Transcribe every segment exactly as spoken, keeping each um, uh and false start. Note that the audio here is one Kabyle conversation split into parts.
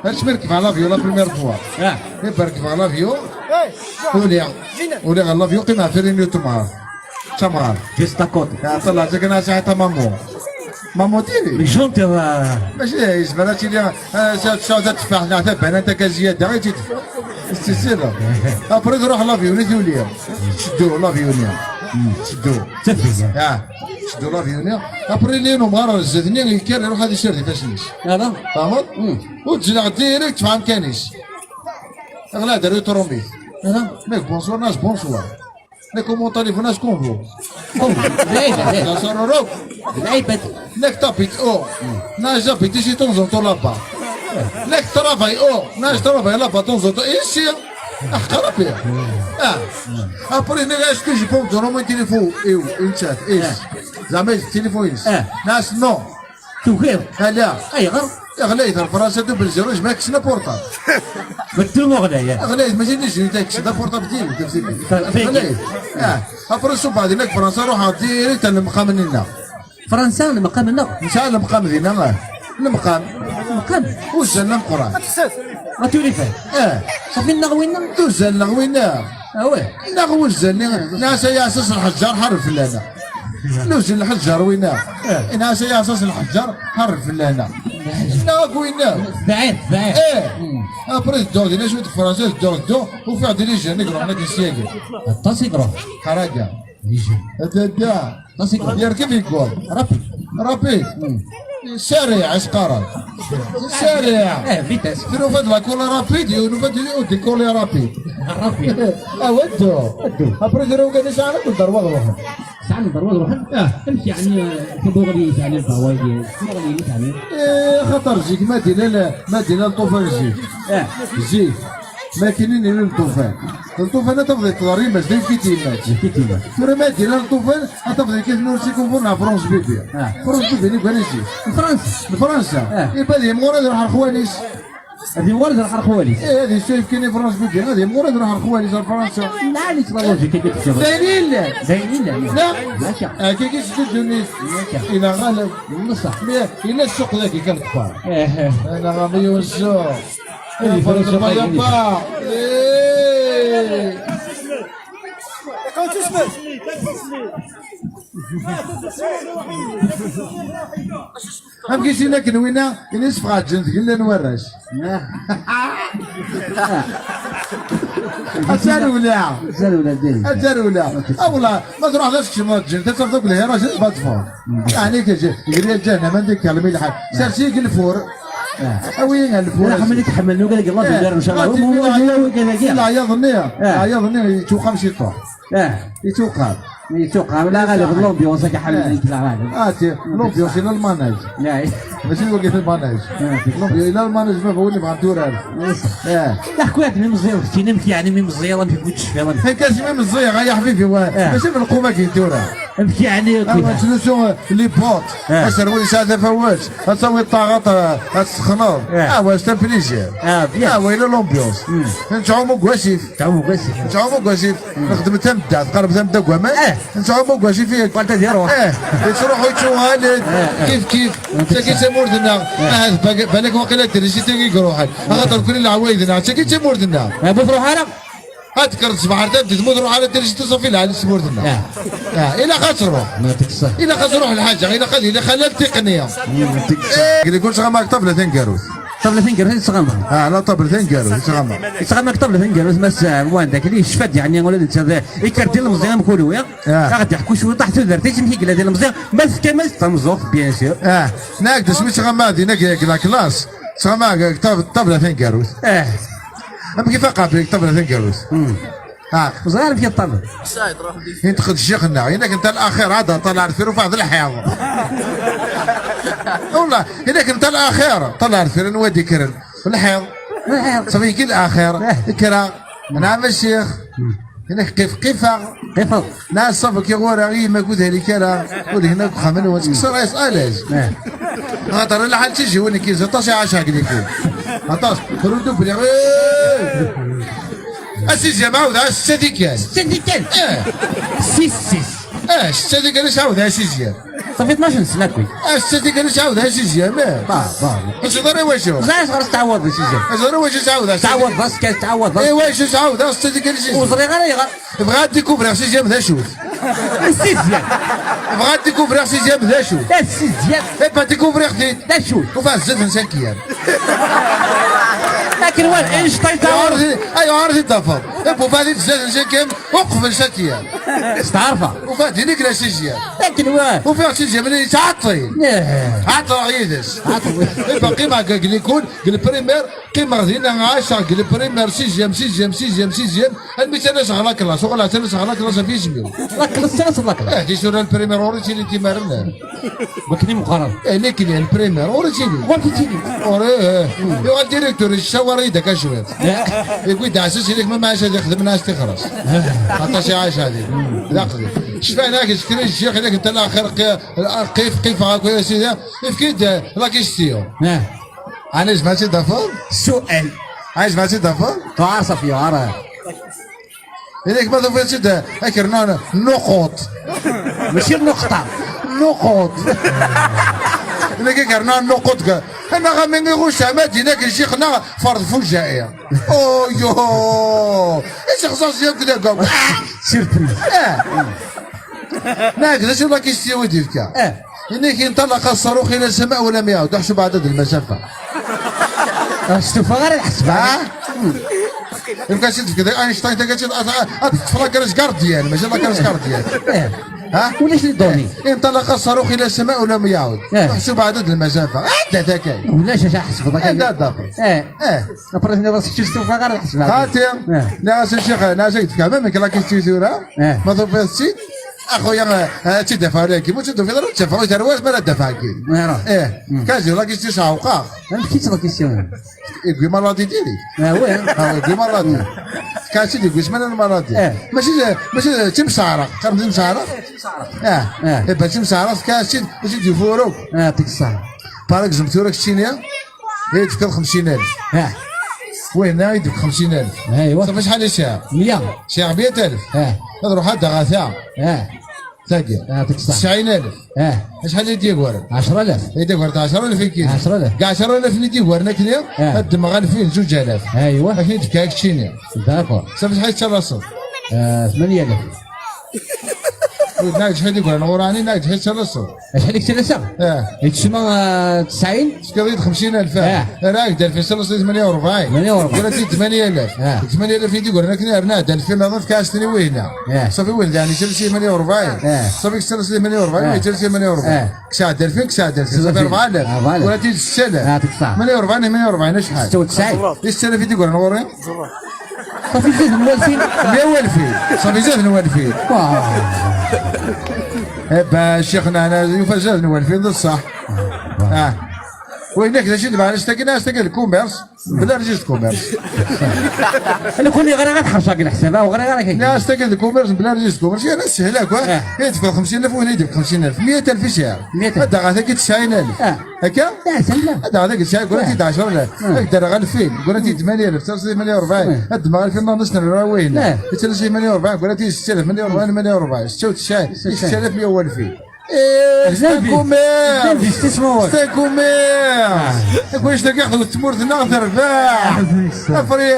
Asmi rekbeɣ l'avion la première fois. Ah. Iba rekbeɣ l'avion. Uliɣ. Uliɣ ɣer l'avion, qqimeɣ ɣef iri n utemɣer. D tamɣart. Juste à côté. Ah, ṭelɛet akken asɛa ta mamu. Mamu tiri. Gentil. Mačči yezmer ad tili, ah, tesɛuḍ ad teffeɣ neɣ tabanant akka zzyada i tt-id-, tessisila. Après tṛuḥ l'avion i tuli. Tceddu l'avion-nni. Tceddu. Tafeg. Ah, tceddu l'avion-nni. Après lin umɣar ar zdat-nni yekker iṛuḥ ad isired ifassen-is. Ala. Tfehmeḍ? Ur d-zleɣ direct ɣef amkan-is. Ɣlad ar uṭrumit. Aha. Nek bonsoir, nas bonsoir. Nek comment allez-vous, nas comment vous. Oh, بعيد، بعيد. Nas aroro. بعيد. Nek t'habites où. Nas j'habite ici de temps en temps là-bas. Nek travailles où. Nas je travaille là-bas de temps en temps ici. Ah, xarabi. Ah. Après, nek, est-ce que je peux vous donner mon téléphone. Et où, une chat, et. Jamais téléphone. Ah. Nas non. Tugiḍ? Ala. Ayɣer? Ɣlayet ar Fransa double zéro, jmaɛ kksen aportab. Beddel uɣlay, ah. Ɣlayet, mačči d jini ta kksen aportab diri. Ɣlayet. Ah. Après ṣubbeɣ dinna deg Fransa, ruḥeɣ direct ar lemqam-nni-nneɣ. Fransa, lemqam-nneɣ? Nesɛa lemqam dinna, ah. Lemqam. Lemqam? Uzzal d ameqqran. Ma turifa? Ah. Safi nneɣ winna? D uzzal nneɣ winna. Ah ouais. Neɣ uzzal-nni, nɛas ay aɛessas lḥeǧǧar, ḥareb fell-aneɣ. Nuzzel lḥeǧǧar winna. Eh. Nɛas ay aɛessas lḥeǧǧar, ḥareb fell-aneɣ. Neɣ akk winna. Tebɛid, tebɛid. Eh. Après tedduɣ dinna cwiṭ deg Fransa, tedduɣ, tedduɣ, ufiɣ-d les jeunes i iruḥen akken syagi. Aṭas i iruḥen. Ḥaraga. Les jeunes. Dadda. Aṭas i iruḥen. Yerkeb yewweḍ. Rapide. Rapide. Sariɛ, as-qqaren. Sariɛ. Eh, vitesse. Tufa-d la colle rapide, yufa-d au décoller rapide. Rapide. Ah, weddu. Weddu. Après, d rawgan i sɛan akk ddar wa ruḥen. Sɛan ddar wa ruḥen? Ah. Amek yeɛni, eh, tabuɣli yeɛni lbawa-agi? Tabuɣli yeɛni? Eh, xaṭer zik ma d-ilal, ma d-ilal ṭufan zik. Ah. Zik. Ma kinin ilal ṭufan. Ṭufan ad tafeḍ yeṭṭeḍ ar yemma-s, d ayefki d yemma-s. Ayefki d yemma-s. Tura ma d-ilal ṭufan, ad tafeḍ yekkat Nursi Kunfur neɣ France Bébé. Ah. France Bébé, ni gwan isi. N Fransa. N Fransa. Ah. Iba ad yimɣur ad iruḥ ar xwali-s. Ad yimɣur ad iruḥ ar xwali-s. Eh, ad yessu ayefki-nni France Bébé, ad yimɣur ad iruḥ ar xwali-s ar Fransa. Lɛali-tt la logique i d-tefkiḍ. D ayen yellan. D ayen yellan. Neɣ? Akka. Akka i s-d ddunit. Akka. Ila ɣaleb. Neṣṣeḥ. Mais yella ssuq dagi kan kbar. Eh, eh. Ana ɣer yiwen ssuq. Eh, yefra ssuq-agi. Yabba. Eh. Amek i sin akken winna, ini sfeɣ-aǧen deg llan warrac. Ad tarewla. Ad tarewla, diri. Ad tarewla. Ah, wala, ma tṛuḥeḍ ad tkecmeḍ aǧen, ad tafeḍ akk lhirac, ad tfeḍ. Yeɛni, gri aǧahennam, anda ikkalem i lḥal. Sers-iyi deg lfur. Awi-yi ɣer lfur. Ḥemmel i tḥemmel, nuga deg laẓ, eh, ncallah. Ah, wi, wi, wi, wi, wi, wi. Leɛyaḍ-nni, eh, leɛyaḍ-nni yettuqam ciṭuḥ. Eh. Yettuqam. Yettuqam, la ɣaleb, l'ambiance akka ḥemmel, eh, nekk la ɣaleb. Ah, ti, l'ambiance, ila lmanaj. Eh. Mačči d wagi d lmanaj. Eh. L'ambiance, ila lmanaj, ma bɣun yebɣan turar. Eh. Eh. Ḥku-aɣ-d mi meẓẓiyeḍ, keččini amek yeɛni mi meẓẓiyeḍ, amek i tcfiḍ, amek? Akka si mi meẓẓiyeɣ, ay aḥbibi, wa, eh, mačči d lqum-agi n tura. Amek yeɛni, ah, wa, ttlusu, eh, les bottes. Eh. Aserwal yesɛa tafawet. Ad tawiḍ taɣaṭ, eh, ad tessexneḍ. Eh. Ah, wa, c'est un plaisir. Ah, bien. Ah, wa, ila l'ambiance. Hmm. Nettɛumu deg wasif. Nettɛumu deg wasif. Nettɛumu deg wasif. Hmm. Nexdem tamedda, tqerreb tamedda deg waman. Eh. Nettɛumu deg wasif, i wanta di ruḥ. Eh, yettruḥu yettuɣal-d. Eh, eh. Kif kif. Tagi d tamurt-nneɣ. Eh. Ahat bag-, balak waqila d trisiti i iruḥen. Axaṭer kul leɛwayed-nneɣ, tagi d tamurt-nneɣ. Eh, bu truḥ ara. Ad tekkreḍ ṣṣbeḥ ar tameddit, ma tṛuḥ ara trisiti, ṣafi lɛali s tmurt-nneɣ. Ah. Ah, ilaq ad tṛuḥ. Ma tekkseḍ. Ilaq ad tṛuḥ lḥaǧa, ilaq ad yili xalal tiqniya. Mm, tekkseḍ. Eh. Ili kul ttɣama ṭabla taneggarut. Ṭabla taneggarut i tettɣama. Ah, la ṭabla taneggarut i tettɣama. Tettɣama ṭabla taneggarut, mass, eh, Muḥend Akli, yecfa-d, yeɛni, ula d netta d ikker d ilemẓi am kunwi. Ah. Ad ɣ-d-yeḥku cwiṭaḥ tudert-is, amek i yella d ilemẓi, ma tefkam-as tameẓẓuɣt, bien sûr. Ah. Nag d asmi ttɣama dinna deg la classe. Ttɣama deg ṭab-, ṭabla taneggarut. Ah. Amek i faqeɣ deg ṭabla taneggarut? Hmm. Ah. Ẓriɣ amek yeṭṭaleb. Yenṭeq-d ccix-nneɣ, yenna-k: "Nta laxir, ɛad ṭalɛ ar deffir, ufiɣ d lḥiḍ." Wallah, yenna-k: "Nta laxir, ṭalɛ ar deffir, anwa i d-ikkren?" Lḥiḍ. Lḥiḍ. Ṣafi, yekki laxir, eh, kkreɣ. Nɛam a ccix. Yenna-k: "Qif, qifeɣ." Qifeḍ. Nɛas ṣafi, ki ɣur-i, i yemma-k ur d-hlik ara. Ur d-hna deg uxxam-nwen, tekkseḍ-as alaz. Eh. Axaṭer lḥal d tijiwin n yizan, aṭas i ɛaceɣ deg likul. Aṭas. Ur d-ubli. Eh. A sizyam, ɛawdeɣ, setta tikkal. Setta tikkal? Eh. Sis, sis. Eh, setta tikkal i s-ɛawdeɣ a sizyam. Safi tnac n ssna akk. Ass-a tikkal ttɛawdeɣ sizyam, eh. Ba, ba. Ur teẓriḍ ara i wacu? Ẓriɣ ɣer tɛawdeḍ sizyam. Ur teẓriḍ ara i wacu ttɛawdeɣ sizyam. Ttɛawdeḍ-as kan, ttɛawdeḍ-as. I wacu ttɛawdeɣ ass-a tikkal sizyam? Ur ẓriɣ ara ayɣer. Bɣiɣ ad découvriɣ sizyam d acu-t. Sizyam. Bɣiɣ ad découvriɣ sizyam d acu-t. Sizyam. Eh ben, découvriɣ-t-id. D acu-t? Ufiɣ-t zdat n cinquième. Akken wa, Einstein. Ayɣer i t-, ayɣer i t-id-tafeḍ? Eh, ufiɣ-t-id zdat n cinquième, uqbel cinquième. Steɛrfeɣ. Ufiɣ-t din i yella sizyam. Akken wa. Ufiɣ sizyam-nni yettɛeṭṭil. Eh. Ɛeṭṭleɣ yid-s. Ɛeṭṭleɣ. Eh ben, qqimeɣ deg likul, deg le primaire, qqimeɣ dinna, ɛaceɣ deg le primaire, sizyam, sizyam, sizyam, sizyam, almi ttalaseɣ la classe, uɣaleɣ ttalaseɣ la classe ɣef yisem-iw. La classe, ttalaseɣ la classe. Eh, di tura le primaire ur ittili timaren. Wakken i meqqreɣ. Eh, nekni le primaire ur ittili. Ur ittili. Ur, eh, eh. Yuɣal directeur, yessawar-iyi-d akka cwiṭ. Eh. Yewwi-d aɛessas, ilek ma maɛac ad ixdem, nnas tixres. Aṭas i ɛaceɣ din. D aqdi. Cfan-ak, zkri ccix, ilek nta la xir, qi-, qif, qifeɣ akk, ya sidi. Efk-id, eh, la question. Eh. Ɛni jmaɛt-id afeḍ? Sual. Ɛni jmaɛt-id afeḍ? Tuɛar Safi, yuɛar. Ilek ma tufiḍ-tt-id, eh, akerna nuqut. Mačči nuqṭa. Nuqut. Ilek akerna nuqut. Anaɣ am iɣuc ɛmad inak ccix-nneɣ Ferḍ Fujjaɛ. Oyo! Issexṣaṣ yakk d aggaw. Surprise. Eh. Nak, d acu la question i d-yefka? Eh. Inak inṭalaqa ṣṣarux ila ssama u lam yaɛud, aḥseb ɛdad lmasafa. Ah, s tufa ara nḥesbeɣ. Ah? Yefka-tt-id fket Einstein, taga-tt-id, ad, ad teṭṭef la carte gardienne, mačči la carte gardienne. Eh. Ha? Ulac les données. Inṭalaqa ṣṣarux ila ssama u lam yaɛud. Eh. Aḥseb ɛdad lmasafa. Anda-t akka? Ulac acu ḥesbeḍ akka. Anda-t? Eh. Eh. Après, nniɣ-as kečč s tufa ara nḥesbeɣ. Xati, eh, nniɣ-as a ccix, nniɣ-as ad k-d-fkeɣ, ma nekk la question tura, eh, ma tufiḍ-tt-id, a xuya, eh, ad tt-id-afeɣ dagi, ma ur tt-id-tufiḍ ara, ur tt-afeɣ, ur terwi ara, ma ara d-afeɣ akkin. Eh, kazi, la question sɛewqeɣ. Amek i tt-la question? Yewwi maladi diri. Ah, oui, hein. Ah, yewwi maladi. Fka-tt-id deg wisman n maladi. Eh. Mačči d, mačči d timseɛreq, qqaren timseɛreq? Eh. Eh. Eh, ben timseɛreq, fka-tt-id, mačči d ufuruk. Ah, yɛṭik ṣṣeḥḥa. Par exemple, tura keččini, ad yi-d-tefkeḍ xemsin alef. Ah. Winna ad yi-d-tefkeḍ xemsin alef. Aywa. Ṣafi acḥal i sɛiɣ? Meyya. Sɛiɣ meyya alef. Ah. Ad ruḥeɣ ad d-aɣeɣ ta. Ah. Tagi. Ah, yɛṭik ṣṣeḥḥa. Tesɛin alef. Ah. Acḥal i d-yagaren? Ɛecra alaf. I d-yagaren ɛecra alaf i kini. Ɛecra alaf. Deg ɛecra alaf i d-yagaren akkenni, ah, ad ddmeɣ alfin, zuǧ alaf. Aywa. Akken i d-fkiɣ keččini. D'accord. Ṣafi acḥal i tettalaseḍ? Ah, tmanya alaf. Ur, nag acḥal i d-yagaren ɣur-ɛni, nag acḥal i tettalaseḍ? Acḥal i k-ttalaseɣ? Ah. Yettesma, ah, tesɛin? Tefkiḍ-iyi-d xemsin alef, ah. Ah. Rah-ak-d alfin, tettalaseḍ-iyi tmanya u rebɛin. Tmanya u rebɛin. Tura-tt-id tmanya alaf. Ah. Deg tmanya alaf i d-yagaren akkenni, rnan-d alfin, nniḍen fkan-as-ten i wihna. Ah. Ṣafi win daɛni yettales-iyi tmanya u rebɛin. Ah. Ṣafi yettales-iyi tmanya u rebɛin, ah, yettales-iyi tmanya u rebɛin. Kkes-aɣ-d alfin, kkes-aɣ-d alfin. Ṣafi rebɛa alaf. Rebɛa alaf. Tura-tt-id setta alaf. Ah, yɛṭik ṣṣeḥḥa. Tmanya u rebɛin, tmanya u rebɛin acḥal? Setta u tesɛin. I setta alaf i d-yagaren ɣur-i? Xemsa u tletin. Meyya u alfin. Ṣafi zdat n walfin. Wah. Eh ben, ccix-nneɣ, ana yufa zdat n walfin, d ṣṣeḥ. Ah. Wihin-ak d acu i d-meɛna s-tagi, neɣ s-tagi d commerce? Bla registre de commerce. Nekni ɣriɣ ad ḥerceɣ deg leḥsab, ah, ɣriɣ ara kaki. Neɣ s-tagi d commerce, bla registre de commerce, yerna sehel akk, ah. Eh. I d-tefkeḍ xemsin alef, wihin i d-yefk xemsin alef. Meyya alef i sɛiɣ. Meyya alef. Ad d-aɣeɣ tagi tesɛin alef. Ah. Akka? Ah, sehla. Ad d-aɣeɣ tagi tesɛin, ggurant-iyi-d ɛecra alaf. Ah. Ad d-rreɣ alfin, ggurant-iyi-d tmanya alaf, ttalaseḍ-iyi tmanya u rebɛin. Ah. Ad ddmeɣ alfin, nniḍen-as nerra wihin. Ah. Yettales-iyi tmanya u rebɛin, ggurant-iyi-d setta alaf, tmanya u rebɛin, tmanya u rebɛin, setta u tesɛin, setta alaf meyya u alfin. Eh, c'est un commerce. C'est un commerce. Akk annect-agi ɣef tmurt-nneɣ terbeḥ. Afri,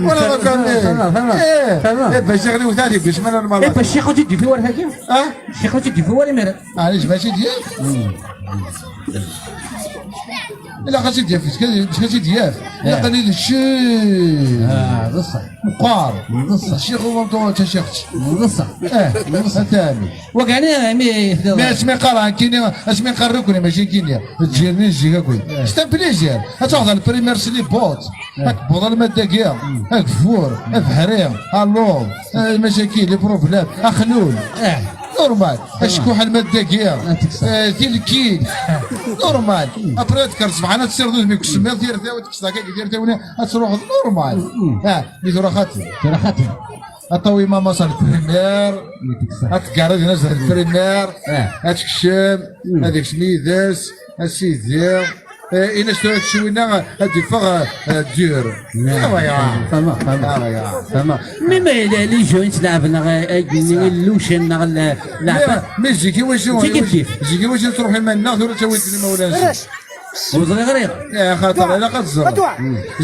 wala d akken. Eh, eh, ben, ccix-nni wtan deg wisman n Maladi. Eh, ben, ccix ur tt-id-yufi wara tagi? Ah? Ccix ur tt-id-yufi wara imir-a. Ah, mačči d-yaf. Ilaq ad tt-id-yaf, ttxil-k ad tt-id-yaf. Ilaq ad yili ccix. Ah, d ṣṣeḥ. Meqqar. D ṣṣeḥ. Ccix uɣur taciqt. D ṣṣeḥ. Eh, d ṣṣeḥ. Atani. Wagani, mi, mi asmi qqareɣ kini, asmi qqaren akk mačči kini. Ǧǧirni zik akk. Eh. C'est un plaisir. Ad tṛuḥeḍ ɣer le primaire s les bottes. Eh. Ad tewweḍ alma d dagi. Mm. Ageffur, abeḥri, aluḍ, eh, lmacakil, les problèmes, axlul. Eh. Normal. Tamam. Acekkuḥ alma d dagi. Ah, teksa. Eh, tilkil. Normal. Mm. Après, ad tekker ṣṣbeḥ, ad tessireḍ udem-ik usemmiḍ, tirtaw, ad tekkseḍ akka deg tirtaw-nni, ad tṛuḥeḍ normal. Mm. Ah, mi tura xaṭi. Tura xaṭi. Aṭawi ma maṣer le primaire, ad tgarriḍ dinna zdat le primaire, ad tekcem, ad ikcem yid-s, a sidi, Eh, ini-as tura ccwina ad d-iffeɣ, eh, eh, dur. Ah, ouais, ah. Fehmeɣ, fehmeɣ. Ah, ouais, ah. Fehmeɣ. Même les, les jeux i ttlaɛben neɣ, eh, agi-nni, illucen neɣ la-, leɛqel. Mais, mais zik i wacu, zik i wacu, zik i wacu nettruḥ iman-nneɣ, tura ttawin-ten imawlan-nsen. Ur ẓriɣ ara. Eh, xaṭer ilaq ad teẓreḍ.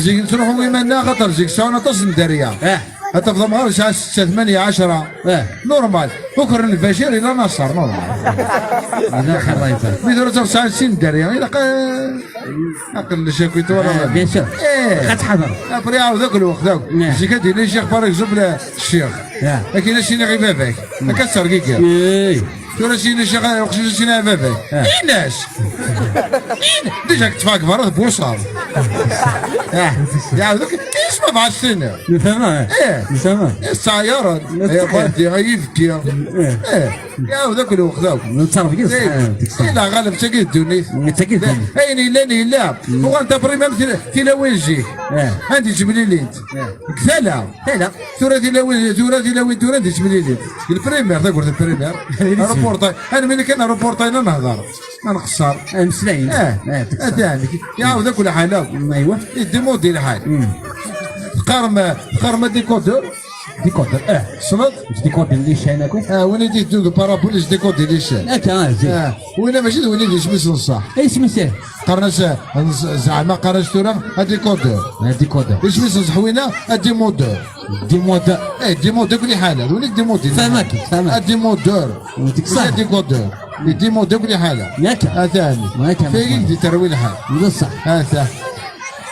Zik nettruḥu iman-nneɣ, xaṭer zik sɛun aṭas n dderya. Eh. Ad tafeḍ amɣar yesɛa setta, tmanya, ɛecra. Eh. Normal. Ukren Lbacir, ila Naṣer, normal. Ila xerra iban. Mi tura ttaɣ sɛan sin dderya, ilaq, eh, aql lecakit wala. Eh, bien sûr. Eh. Ad tḥader. Après, ɛawed akk lweqt akk. Eh. Zik ad d-yini ccix, par exemple, ccix. Eh. Akken ad s-iniɣ i baba-k. Akka ad tergigiḍ. Eh. Tura s-yini ccix, uqcic s-yini a baba-k. Eh. Ini-as. Ini-, déjà ṭṭfeɣ-k berra tbuṣaḍ. Eh. Yeɛawed akk. Isma bɣa s-tiniḍ. Nfehmeɣ. Eh. Nfehmeɣ. Isteɛyaṛen. Ay abadi, ay ibki. Eh. Eh. Yeɛawed akk lweqt akk. Nettɛerf yid-s. Eh. Ila ɣaleb tagi d ddunit. Tagi d ddunit. Ayen yellan yella. Uɣal d aprimam til-, tilawin zik. Eh. Anda i ttemlilint. Eh. Deg tala. Tala. Tura tilawin, tura tilawin, tura anda i ttemlilint. Deg lprimer, tagurt lprimer. Aeroportay. Anmi kan aeroportay-na nehder. Ma nqeṣṣer. Ameslayen. Eh. Eh, atan. Yeɛawed akk lḥal akk. Aywa. Yeddimudi lḥal. Mm. Teqqarem, teqqarem adikodur. Dikodur, eh. Tessneḍ? Dikodur n lican akk. Ah, win i d-yeddun deg parabul, dikodur n lican. Akka, ah, zik. Ah, winna mačči d win i d isem-is n ṣṣeḥ. Isem-is, eh? Qqaren-as, eh, zeɛma qqaren-as tura, adikodur. Adikodur. Isem-is n ṣṣeḥ winna, adimodor. Dimodor. Eh, dimodor deg liḥala, d win i d dimodor. Fahmak, fahmak. Adimodor. Dik ṣṣeḥ. Adikodur. Dimodor deg liḥala. Yakka. Atan. Yakka. Tagi i d-iterwi lḥal. D ṣṣeḥ. Atan.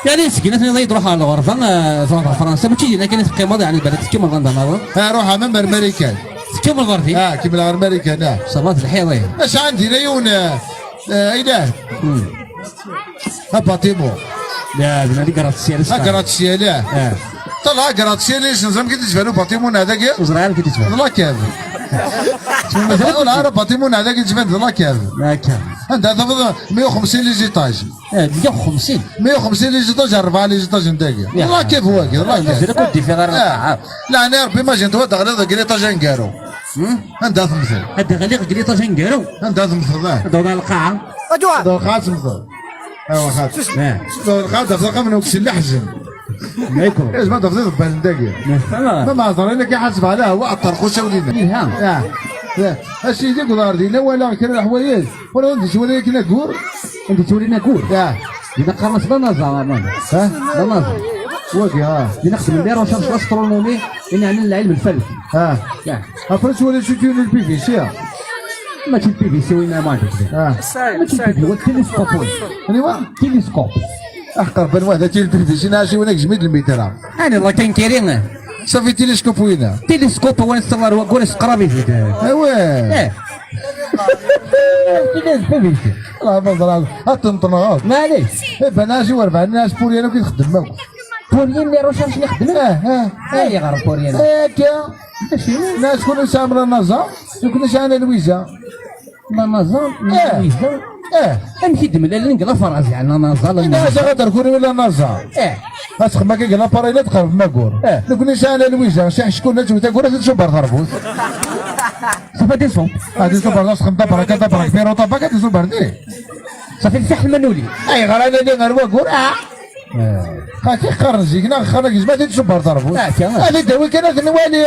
Yeɛni, seg-nni ad truḥ ɣer lɣerba, eh, truḥ ɣer Fransa, mačči dinna kan i teqqimeḍ, yeɛni, balak tkemmleḍ anda nniḍen. Ah, ruḥ, ah, même ar Marikan. Tkemmleḍ ɣer din? Ah, kemmleɣ ɣer Marikan, ah. Ça va, telḥiḍ, eh. Maca ɛandi dinna yiwen, eh, eh, ayla-k. Hmm. Abatimu. La, dinna di gratte-ciel. Agratte-ciel, ah. Eh. Ṭṭalleɛ agratte-ciel, neẓra amek i d-yettban ubatimu-nneɣ dagi. Ur ẓriɣ ara amek i d-yettban. D la cave. Ur ẓriɣ ara abatimu-nneɣ dagi yettban d la cave. La cave. Anda tafeḍ meyya u xemsin les étages. Eh, meyya u xemsin. Meyya u xemsin les étages, rebɛa les étages n dagi. Ya. D la cave wagi, d la cave. Mazal akk ur d-ifiɣ ara lqaɛa. Leɛnaya Rebbi, imagine-toi ad d-teɣliḍ deg l'étage aneggaru. Hmm? Anda temmteḍ? Ad d-ɣliɣ deg l'étage aneggaru? Anda temmteḍ, ah? Ad d-awḍeɣ ɣer lqaɛa. Ad d-awḍeɣ ɣer lqaɛa ad temmteḍ. Awa, xaṭ. Eh. Ad d-awḍeɣ ɣer lqaɛa, ad d-afeɣ am nekk s leḥzen. Ma yakk. Is ma d-afeḍ iḍebbalen dagi. Ma yeɛḍer-in akka, ḥaseb ɛla hwa, aṭṭerqus awlina. Yelha. Ah. Ah. A sidi, deg uḍar dinna walaɣ kra n leḥwayeǧ. Wala anda yettwali akken aggur? Anda yettwali aggur? Ah. Dinna qqaren-as d anaẓar, a Mani. Ha? D anaẓar. Wagi, ha. Dinna xedmen des recherches d'astronomie, i neɛnan lɛilm lfalak. Ah. Ah. Après, tettwali s utyun n P V C, ah. Mačči d P V C win, a Mani. Ah. Mačči d P V C, wa d tiliskop win. Aniwa? Tiliskop. Aḥeqq Rebbi, anwa d atil P V C, neɣ aci win agezmi d lmitra. Ani, d la kankiri. Safi, tiliskop wina. Tiliskop win s-teɣɣar waggur, s-teqrab-it-id. Awa. Eh. Tiliskop. La, ma ẓra, ad tenṭneɣ. Maɛlic. Eh, ben, aci werbaɛin, aci puryan akk i txeddem akk. Puryan les recherches i xeddmen? Eh, eh, eh. Ayɣer puryan? Eh, akka. Aci? Nas kun nesɛa la NASA, kun nesɛa la Lwiza. La NASA, eh. La Lwiza. Eh. Amek i d-mlalen deg la France, yeɛni la NASA, la NASA? Xaṭer kul win la NASA. Eh. Asxem akka deg l'appareil la tqerreb magur. Eh. Nekni sɛan la Lwiza, si ḥecku la tewwet agur, ad t-tṣubb ɣer terbut. Ça fait des sons. Ad t-tṣubb ɣer asxem, tabrak, tabrak, piru, tabak, ad t-tṣubb ɣer di. Ça fait fiḥel ma nuli. Ayɣer ad nali ɣer wagur? Ah. Eh. Xa, ki qqaren zik, neɣ qqaren gizma, ad t-tṣubb ɣer terbut. Ah, tiens. Ad t-id-awi kan ad t-nwali.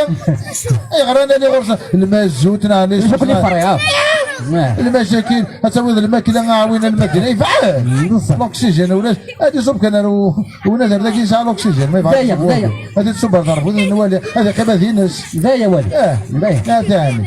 Ayɣer ad nali ɣur-s lmazut, neɣ les... Lmacakil, ad tawiḍ lmakla, aɛwin lmakla, yebɛed. L'oxygène, ulac. Ad iṣubb kan ar u-, unazar dagi yesɛa l'oxygène, ma yebɣa ad iṣubb, ad iṣubb ar terbut, ad nwali, ad iqqim ad ines. D aya wali. Eh. D aya. Ah, tɛni.